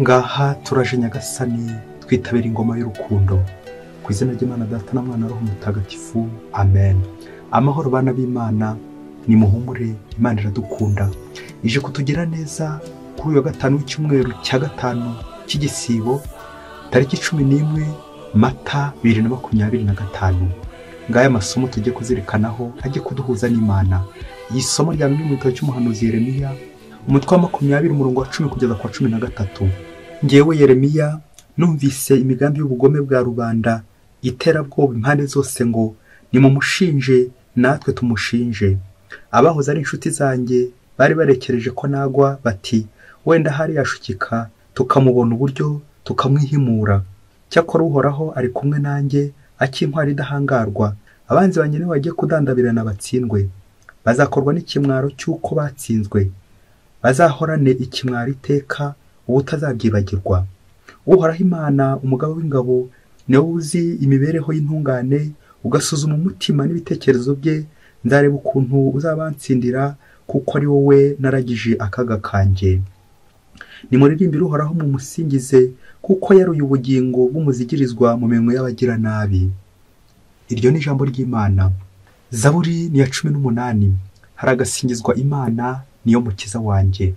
Ngaha turaje Nyagasani, twitabira ingoma y'urukundo. Ku izina ry'Imana Data na Mwana Roho Mutagatifu, amen. Amahoro bana b'Imana, nimuhumure, Imana iradukunda. Ije kutugira neza kuri uyu wa gatanu w'icyumweru cya gatanu cy'igisibo, tariki 11 Mata 2025. Ngaya amasomo tujye kuzirikanaho ajye kuduhuza n'Imana. Iyi somo rya mu gitabo cy'umuhanuzi Yeremiya, umutwe wa 20 umurongo wa 10 kugeza ku wa 13. Ngewe Yeremiya numvise imigambi y'ubugome bwa rubanda iterabwoba impande zose ngo nimumushinje natwe tumushinje. Abahoze ari inshuti zanjye bari barekereje ko nagwa bati wenda hari yashukika tukamubona uburyo tukamwihimura. Cyakora Uhoraho ari kumwe nanjye akintwara idahangarwa. Abanzi banjye nibagiye kudandabirana batsindwe, bazakorwa n'ikimwaro cy'uko batsinzwe, bazahorane ikimwaro iteka ubutazabyibagirwa. Uhoraho Imana umugaba w'ingabo niwe uzi imibereho y'intungane, ugasuzuma umutima n'ibitekerezo bye. Nzareba ukuntu uzabantsindira, kuko ari wowe naragije akaga kanjye. Nimuririmbire Uhoraho mumusingize, kuko yaruye ubugingo bw'umuzigirizwa mu minwe y'abagiranabi. Iryo ni ijambo ry'Imana. Zaburi ni ya 18. Haragasingizwa Imana, niyo mukiza wanjye.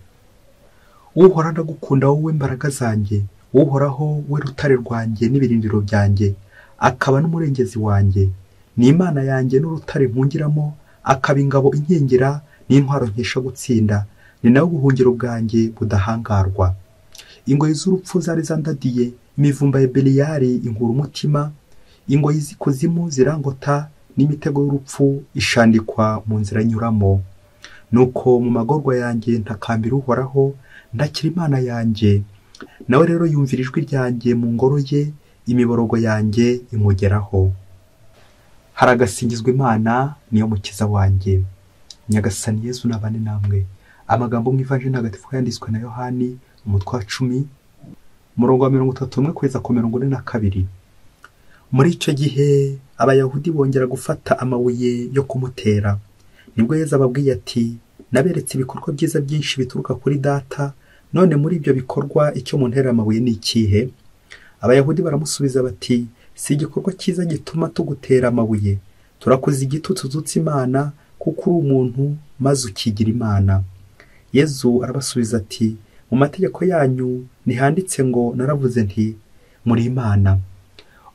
Uhoraho ndagukunda wowe mbaraga zanjye, Uhoraho we rutare rwanjye n'ibirindiro byanjye, akaba n'umurengezi wanjye. Ni Imana yanjye n'urutare mpungiramo, akaba ingabo inkingira n'intwaro nkesha gutsinda. Ni nawe ubuhungiro bwanjye budahangarwa. Ingoyi z'urupfu zari zandadiye, imivumba ya Beliyali inkura umutima, ingoyi z'ikuzimu zirangota, n'imitego y'urupfu ishandikwa mu nzira nyuramo. Nuko mu magorwa yanjye ntakambira Uhoraho, ndakira Imana yanjye. Nawe rero yumvira ijwi ryanjye mu ngoro ye, imiborogo yanjye imugeraho. Haragasingizwa Imana, niyo mukiza wanjye. Nyagasani Yezu nabane namwe. Amagambo mu Ivanjiri Ntagatifu yanditswe na Yohani, umutwe wa 10, umurongo wa 31 kugeza ku 42. Muri icyo gihe Abayahudi bongera gufata amabuye yo kumutera. Nibwo Yezu ababwiye ati naberetse ibikorwa byiza byinshi bituruka kuri Data, none muri ibyo bikorwa icyo muntera amabuye ni ikihe? Abayahudi baramusubiza bati si igikorwa cyiza gituma tugutera amabuye, turakuza igitutsi ututse Imana, kuko uri umuntu maze ukigira Imana. Yezu arabasubiza ati mu mategeko yanyu ntihanditse ngo naravuze nti muri Imana?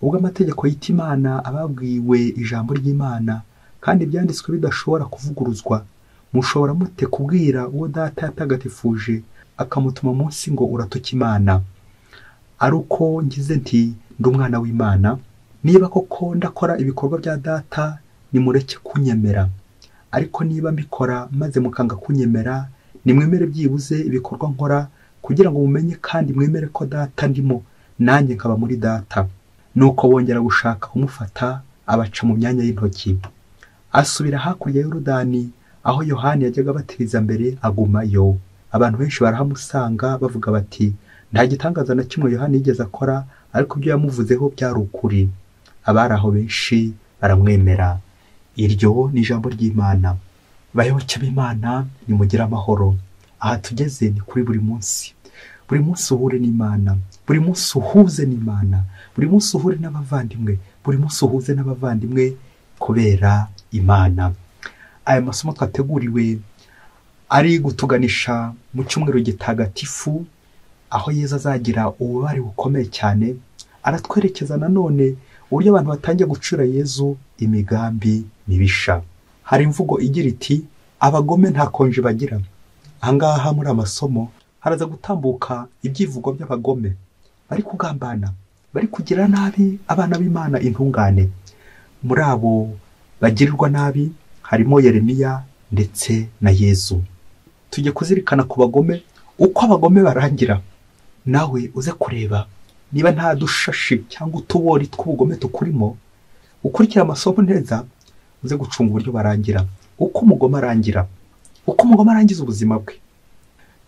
Ubwo amategeko yita Imana ababwiwe ijambo ry'Imana, kandi ibyanditswe bidashobora kuvuguruzwa, mushobora mute kubwira uwo Data yatagatifuje akamutuma munsi ngo uratuka Imana? Ari uko ngize nti ndi umwana w'Imana? Niba koko ndakora ibikorwa bya Data, nimureke kunyemera. Ariko niba mbikora maze mukanga kunyemera, nimwemere byibuze ibikorwa nkora, kugira ngo mumenye kandi mwemere ko Data ndimo, nanjye nkaba muri Data. Nuko bongera gushaka kumufata, abaca mu myanya y'intoki. Asubira hakurya y'Yorodani, aho Yohani yajyaga abatiriza mbere, agumayo. Abantu benshi barahamusanga bavuga bati nta gitangaza na kimwe Yohani yigeze akora, ariko ibyo yamuvuzeho byari ukuri. Abari aho benshi baramwemera. Iryo ni ijambo ry'Imana. Bayoboke b'Imana, nimugire amahoro. Aha tugeze ni kuri buri munsi. Buri munsi uhure n'Imana, buri munsi uhuze n'Imana, buri munsi uhure n'abavandimwe, buri munsi uhuze n'abavandimwe kubera Imana. Aya masomo twateguriwe ari gutuganisha mu cyumweru gitagatifu, aho Yezu azagira ububabare bukomeye cyane. Aratwerekeza nanone uburyo abantu batangiye gucura Yezu imigambi mibisha. Hari imvugo igira iti abagome nta konje bagira. Ahangaha muri amasomo haraza gutambuka ibyivugo by'abagome bari kugambana, bari kugira nabi abana b'Imana intungane. Muri abo bagirirwa nabi harimo Yeremiya ndetse na Yezu. Tujye kuzirikana ku bagome, uko abagome barangira. Nawe uze kureba niba nta dushashi cyangwa utubori tw'ubugome tukurimo, ukurikira amasomo neza, uze gucunga uburyo barangira, uko umugome arangira, uko umugome arangiza ubuzima bwe.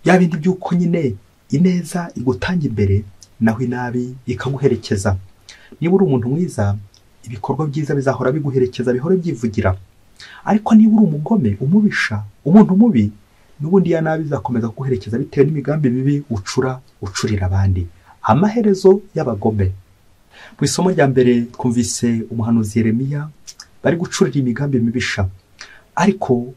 Bya bindi by'uko nyine ineza igutanga imbere, naho inabi ikaguherekeza. Niba uri umuntu mwiza, ibikorwa byiza bizahora biguherekeza, bihora byivugira. Ariko niba uri umugome, umubisha, umuntu mubi, N'ubundi ya nabi izakomeza kuguherekeza bitewe n'imigambi mibi ucura ucurira abandi. Amaherezo y'abagome. Mu isomo rya mbere twumvise umuhanuzi Yeremiya bari gucurira imigambi mibisha, ariko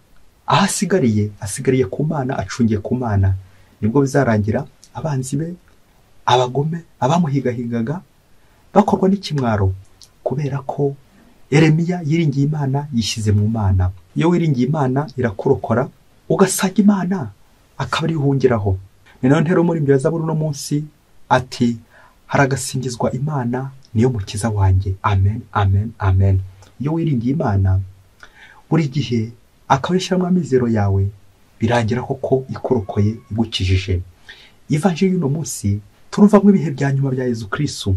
aho asigariye, asigariye ku Mana, acungiye ku Mana. Nibwo bizarangira abanzi be, abagome, abamuhigahigaga bakorwa n'ikimwaro, kubera ko Yeremiya yiringiye Imana, yishyize mu Mana. Iyo wiringiye Imana irakurokora, ugasanga Imana akaba ariyo uhungiraho. Ni nayo ntero muri ya Zaburi uno munsi ati haragasingizwa Imana niyo mukiza wanjye. Amen, amen, amen. Iyo wiringiye Imana buri gihe akaba ishyiramo amizero yawe, birangira koko ikurokoye, igukijije. Ivanjiri y'uno munsi turumvamo ibihe bya nyuma bya Yezu Kristu.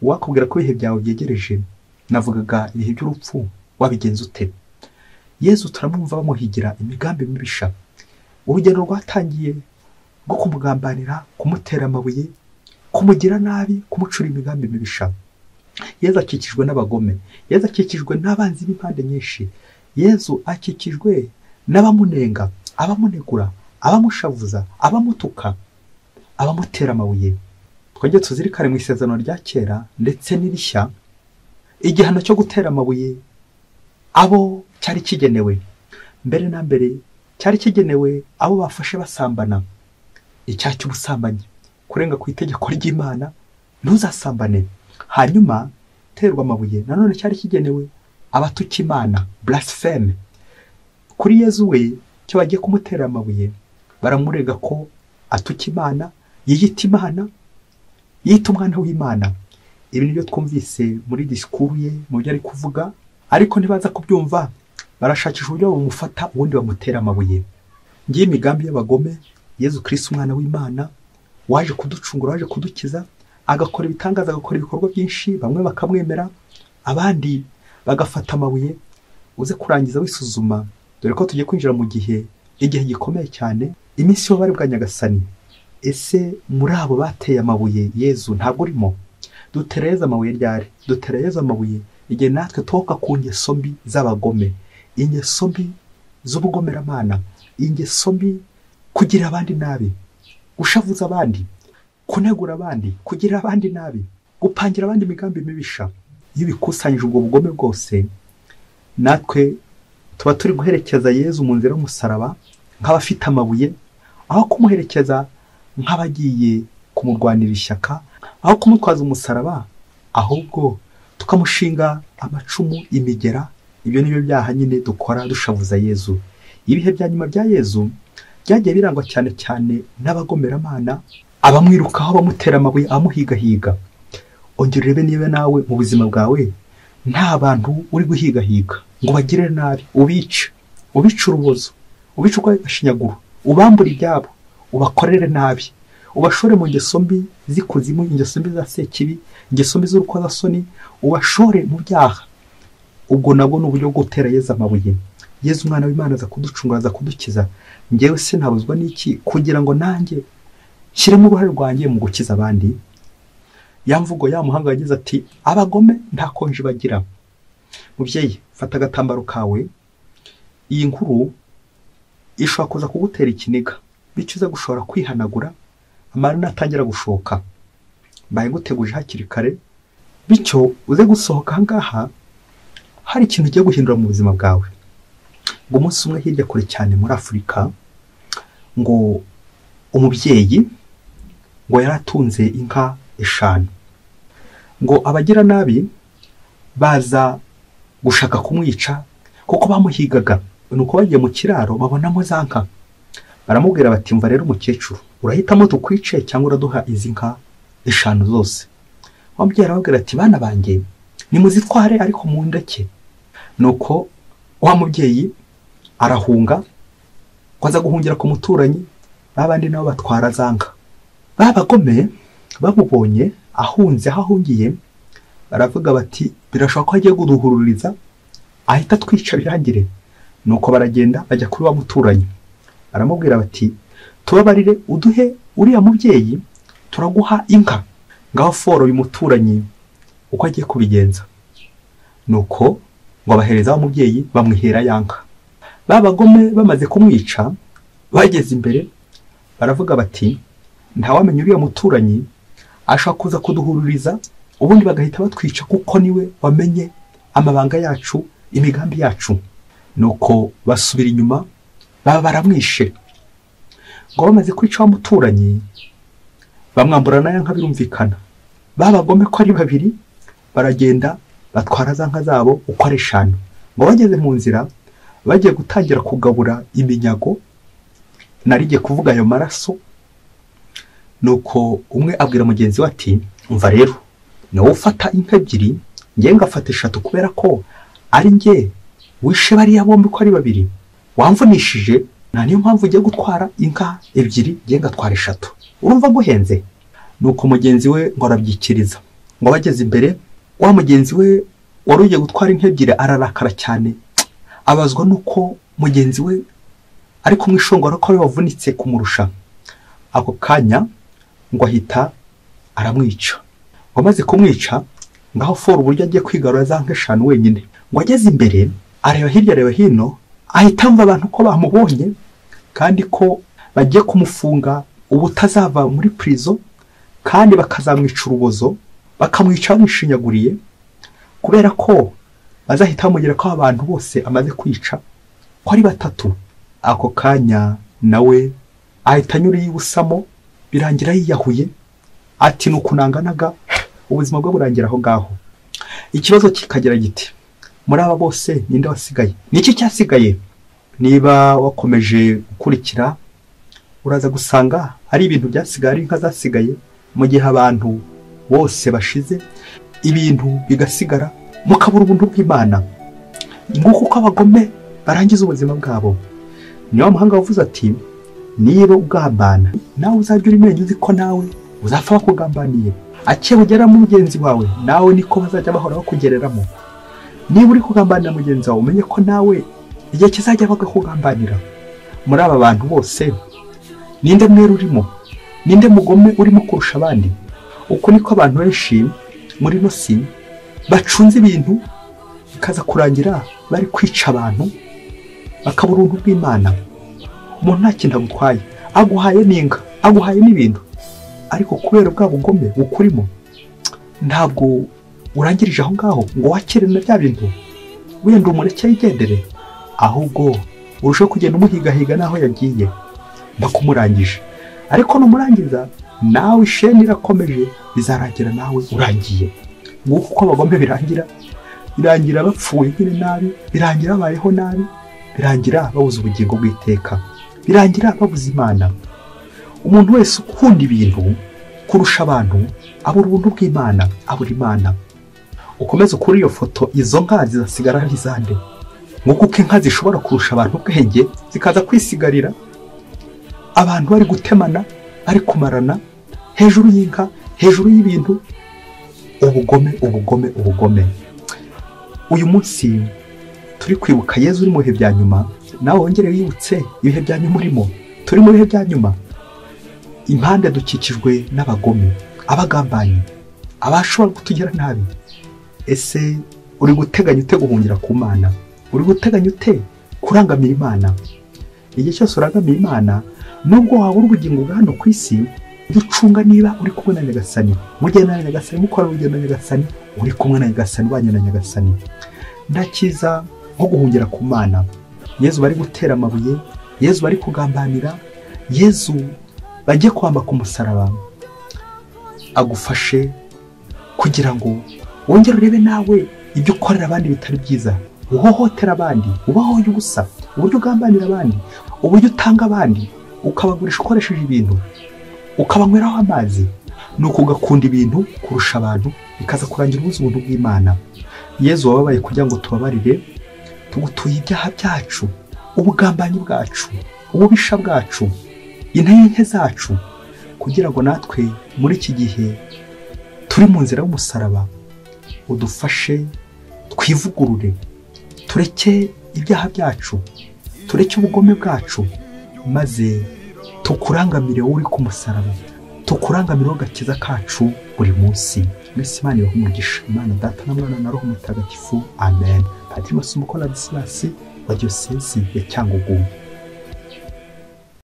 Uwakubwira ko ibihe byawe byegereje, navugaga ibihe by'urupfu, wabigenza ute? Yezu turamwumva bamuhigira imigambi mibisha. Urugendo rwatangiye rwo kumugambanira, kumutera amabuye, kumugira nabi, kumucura imigambi mibisha. Yezu akikijwe n'abagome, Yezu akikijwe n'abanzi b'impande nyinshi, Yezu akikijwe n'abamunenga, abamunegura, abamushavuza, abamutuka, abamutera amabuye. Twongere tuzirikane mu isezerano rya kera ndetse n'irishya, igihano cyo gutera amabuye abo cyari kigenewe. Mbere na mbere cyari kigenewe abo bafashe basambana, icyaha cy'ubusambanyi, kurenga ku itegeko ry'Imana, ntuzasambane. Hanyuma terwa amabuye nanone cyari kigenewe abatuka Imana, blaspheme. Kuri Yezu we cyo bagiye kumutera amabuye, baramurega ko atuka Imana, yiyita Imana, yita umwana w'Imana. Ibi nibyo twumvise muri disikuru ye, mu byo ari kuvuga, ariko ntibaza kubyumva, barashakisha uburyo bamufata ubundi bamutera amabuye. Ngiye imigambi y'abagome, Yezu Kristu umwana w'Imana waje kuducungura, waje kudukiza, agakora ibitangaza, agakora ibikorwa byinshi, bamwe bakamwemera, abandi bagafata amabuye. Uze kurangiza wisuzuma, dore ko tugiye kwinjira mu gihe, igihe gikomeye cyane, iminsi y'ububabare bwa Nyagasani. Ese muri abo bateye amabuye Yezu ntabwo urimo? Dutera Yezu amabuye ryari? Dutera Yezu amabuye igihe natwe toka ku ngeso mbi z'abagome, ingeso mbi z'ubugomeramana, ingeso mbi kugira abandi nabi, gushavuza abandi, kunegura abandi, kugira abandi nabi, gupangira abandi imigambi mibisha. Iyo bikusanyije ubwo bugome bwose, natwe tuba turi guherekeza Yezu mu nzira y'umusaraba nk'abafite amabuye, aho kumuherekeza nk'abagiye kumurwanira ishyaka, aho kumutwaza umusaraba, ahubwo tukamushinga amacumu, imigera. Ibyo nibyo byaha nyine dukora dushavuza Yezu. Ibihe bya nyuma bya Yezu byagiye birangwa cyane cyane n'abagomeramana, abamwirukaho, abamutera amabuye, abamuhigahiga. Ongera urebe niba nawe mu buzima bwawe nta bantu uri guhigahiga ngo bagire nabi, ubice, ubice urubozo, ubice urw'agashinyaguro, ubambure ibyabo, ubakorere nabi, ubashore mu ngeso mbi z'ikuzimu, ingeso mbi za sekibi, ingeso mbi z'urukozasoni, ubashore mu byaha. Ubwo nabwo ni uburyo bwo gutera Yezu amabuye. Yezu umwana w'Imana aza kuducungura, aza kudukiza. Njyewe sinabuzwa n'iki kugira ngo nanjye nshyiremo uruhare rwanjye mu gukiza abandi? Ya mvugo ya muhanga yagize ati abagome nta konji bagira. Mubyeyi, fata agatambaro kawe. Iyi nkuru ishobora kuza kugutera ikiniga, bityo uza gushobora kwihanagura amara natangira gushoka. Mbaye nguteguje hakiri kare, bityo uze gusohoka aha ngaha hari ikintu ugiye guhindura mu buzima bwawe. Ngo umunsi umwe hirya kure cyane muri Afurika, ngo umubyeyi ngo yaratunze inka 5, ngo abagira nabi baza gushaka kumwica kuko bamuhigaga. Nuko bagiye mu kiraro babonamo za nka, baramubwira bati mva rero umukecuru, urahitamo tukwice cyangwa uraduha izi nka 5 zose? Wamubyeyi arababwira ati bana banjye nimuzitware ariko mundeke. Nuko wa mubyeyi arahunga, aza guhungira ku muturanyi, babandi nabo batwara za nka. Babagome bamubonye ahunze aho ahungiye, baravuga bati birashoboka ko agiye kuduhururiza ahita twica birangire. Nuko baragenda bajya kuri wa muturanyi, baramubwira bati tubabarire uduhe uriya mubyeyi turaguha inka. Ngaho foro uyu muturanyi uko agiye kubigenza. Nuko ngo abahereza wa mubyeyi bamwihera ya nka. Babagome bamaze kumwica, Bageze imbere baravuga bati ntawamenya uriya muturanyi ashaka kuza kuduhururiza, ubundi bagahita batwica kuko niwe wamenye amabanga yacu, imigambi yacu. Nuko basubira inyuma baba baramwishe. Ngo bamaze kwica wa muturanyi bamwambura na ya nka, birumvikana babagome ko ari babiri, baragenda batwara za nka zabo uko ari 5. Ngo bageze mu nzira bagiye gutangira kugabura iminyago, narigiye kuvuga ayo maraso. Nuko umwe abwira mugenzi we ati umva rero, nawe ufata inka 2 ngiye ngafata 3 kubera ko ari nge wishe bariya bombi ko ari babiri, wamvunishije, nta niyo mpamvu ugiye gutwara inka 2 ngiye ngatwara 3, urumva guhenze. Nuko mugenzi we ngo arabyikiriza. Ngo bageze imbere wa mugenzi we wari ugiye gutwara inka 2 ararakara cyane, abazwa nuko mugenzi we ari kumwishongora ko ari wavunitse kumurusha. Ako kanya ngo ahita aramwica. Ngo amaze kumwica ngaho fora uburyo agiye kwigarura za nka 5 wenyine. Ngo ageze imbere areba hirya areba hino, ahita amva abantu ko bamubonye kandi ko bagiye kumufunga ubutazava muri prison, kandi bakazamwica urubozo, bakamwica bamwishinyaguriye, kubera ko bazahita bamugera ko abantu bose amaze kwica ko ari 3. Ako kanya nawe ahita anyura yibusamo, birangira yiyahuye, ati nukunanganaga ubuzima bwe burangira aho ngaho. Ikibazo kikagira giti muri aba bose ninde wasigaye? Niki cyasigaye? Niba wakomeje gukurikira uraza gusanga ari ibintu byasigaye, ari inka zasigaye, mu gihe abantu bose bashize ibintu bigasigara, mukabura ubuntu bw'Imana. Nguko uko abagome barangiza ubuzima bwabo. Niyo muhanga wavuze ati niba ugambana nawe uzajya urimenya uzi ko nawe uzapfa bakugambaniye, akebugera mu mugenzi wawe nawe niko bazajya bahora bakugereramo. Niba uri kugambanira mugenzi wawe umenye ko nawe igihe kizajya bakakugambanira. Muri aba bantu bose ninde mwere urimo? Ninde mugome urimo kurusha abandi? Uko niko abantu benshi muri no si bacunze ibintu bikaza kurangira bari kwica abantu, bakabura ubuntu bw'Imana. Umuntu nta kintu agutwaye, aguhaye n'inka, aguhaye n'ibintu, ariko kubera bwa bugome bukurimo ntabwo urangirije aho ngaho ngo wakire na bya bintu, wenda umureke yigendere, ahubwo urushaho kugenda umuhigahiga naho yagiye bakumurangije. Ariko numurangiza nawe isheni irakomeje, bizarangira nawe urangiye. Nguko uko abagome birangira, birangira bapfuye nyine nabi, birangira babayeho nabi, birangira babuze ubugingo bw'iteka, birangira babuze Imana. Umuntu wese ukunda ibintu kurusha abantu abura ubuntu bw'Imana, abura Imana. Ukomeze kuri iyo foto, izo nka zizasigara ari izande. Nguko uko inka zishobora kurusha abantu ubwenge zikaza kwisigarira, abantu bari gutemana, bari kumarana hejuru y'inka, hejuru y'ibintu. Ubugome, ubugome, ubugome. Uyu munsi turi kwibuka Yezu uri mu bihe bya nyuma, nawe wongere wibutse ibihe bya nyuma urimo. Turi mu bihe bya nyuma, impande dukikijwe n'abagome, abagambanyi, abashobora kutugira nabi. Ese uri guteganya ute guhungira ku Mana? Uri guteganya ute kurangamira Imana? Igihe cyose urangamiye Imana, nubwo wabura ubugingo bwa hano ku isi, ducunga niba uri kumwe na Nyagasani, mugenda na Nyagasani, mukora urugendo na Nyagasani, uri kumwe na Nyagasani, ubanye na Nyagasani. Ndakiza nko guhungira ku Mana. Yezu bari gutera amabuye, Yezu bari kugambanira, Yezu bagiye kwamba ku musaraba, agufashe kugira ngo wongere urebe nawe ibyo ukorera abandi bitari byiza, uhohotera abandi, ubahoye ubusa, uburyo ugambanira abandi, uburyo utanga abandi, ukabagurisha ukoresheje ibintu, ukabanyweraho amazi, nuko ugakunda ibintu kurusha abantu, bikaza kurangira ubuze ubuntu bw'Imana. Yezu wababaye kugira ngo tubabarire, tugutuye ibyaha byacu, ubugambanyi bwacu, ububisha bwacu, intege nke zacu, kugira ngo natwe muri iki gihe turi mu nzira y'umusaraba udufashe twivugurure, tureke ibyaha byacu, tureke ubugome bwacu, maze tukurangamire wowe uri ku musaraba, tukurangamire wowe gakiza kacu buri munsi. Mwese Imana ibahe umugisha. Imana Data na Mwana na Roho Mutagatifu. Amen. Padiri Masumbuko Ladislas wa Diyosezi ya Cyangugu.